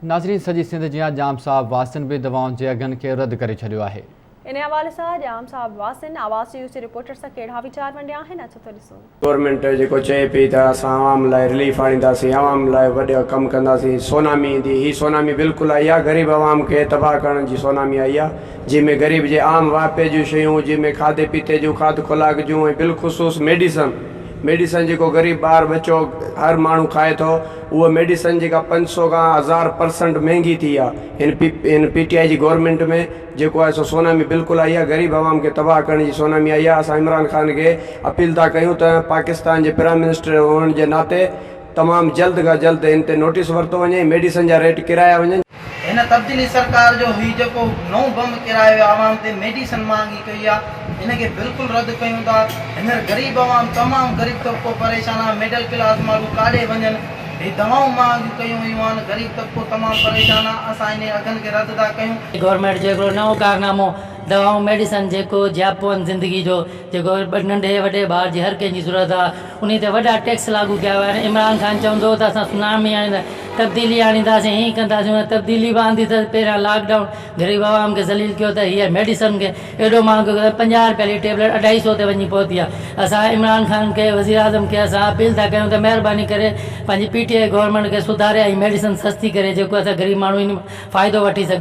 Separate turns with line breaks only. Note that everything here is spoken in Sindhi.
ناظرين سڄي سنڌ جيان ڄام صاحب واسين به دوائن جي اگهن کي رد ڪري ڇڏيو آهي.
انهي حوالي سان ڄام صاحب واسين آواز نيوز جي رپورٽر سان ڪهڙا ويچار ونڊيا آهن اچو ته ڏسون.
گورنمينٽ جيڪو چئي پئي ته اسان عوام لاء رليف آڻينداسين عوام لاء وڏا ڪم ڪنداسين سونامي ايندي هي سونامي بلڪل آئي آهي غريب عوام کي تباهه ڪرڻ جي سونامي آئي آهي جنهن ۾ غريب جي عام واهپي جون شيون جنهن ۾ کاڌي پيتي جون کاڌ خوراڪ جون ۽ بلخصوص ميڊيسن ميڊيسن جيڪو غريب ٻار ٻچو هر ماڻهو کائي ٿو اهو ميڊيسن جيڪا 500 کان 1000 پرسنٽ مهنگي ٿي آ هن پي هن پي ٽي آء جي گورنمينٽ ۾ جيڪو آهي سو سونامي بلڪل آئي آ غريب عوام کي تباهه ڪرڻ جي سونامي آئي آ اسان عمران خان کي اپيل ٿا ڪيون ته پاڪستان جي پرائم منسٽر هئڻ جي ناتي تمام جلد کان جلد هن تي نوٽيس ورتو وڃي ۽ ميڊيسن جا ريٽ ڪيرايا وڃن.
هن تبديلي سرڪار جو هي جيڪو نئون بم ڪيرايو ويو عوام تي ميڊيسن مهانگي ڪئي آ ان کي بلڪل رد ڪيون ٿا هينئر غريب عوام تمام غريب طبقو پريشان آ مڊل ڪلاس ماڻهو ڪاڏي وڃن هي دوائون مهانگيون ڪيون ويون آهن غريب طبقو تمام پريشان آ اسان انهي اگهن کي رد ٿا ڪيون.
گورنمينٽ جو هڪڙو نئون ڪارنامو دوائون ميڊيسن جيڪو جياپو آهن زندگي جو جيڪو ننڍي وڏي ٻار جي هر ڪنهن جي ضرورت آ انهي تي وڏا ٽيڪس لاڳو ڪيا ويا آهن عمران خان چوندو هو ته اسان سونامي آڻيندا تبديلي آڻينداسين هيئن ڪنداسين هونئن تبديلي به آندي اٿس پهريان لاڪ ڊائون غريب عوام کي ذليل ڪيو ته هيء ميڊيسن کي ايڏو مهانگو ڪيو 50 رپيا جي ٽيبليٽ اڍائي سو تي وڃي پهتي آهي اسان عمران خان کي وزيراعظم کي اسان اپيل ٿا ڪيون ته مهرباني ڪري پنهنجي پي ٽي I government کي سڌاري ۽ ميڊيسن سستي ڪري جيڪو اسان غريب ماڻهو ان فائدو وٺي سگهون.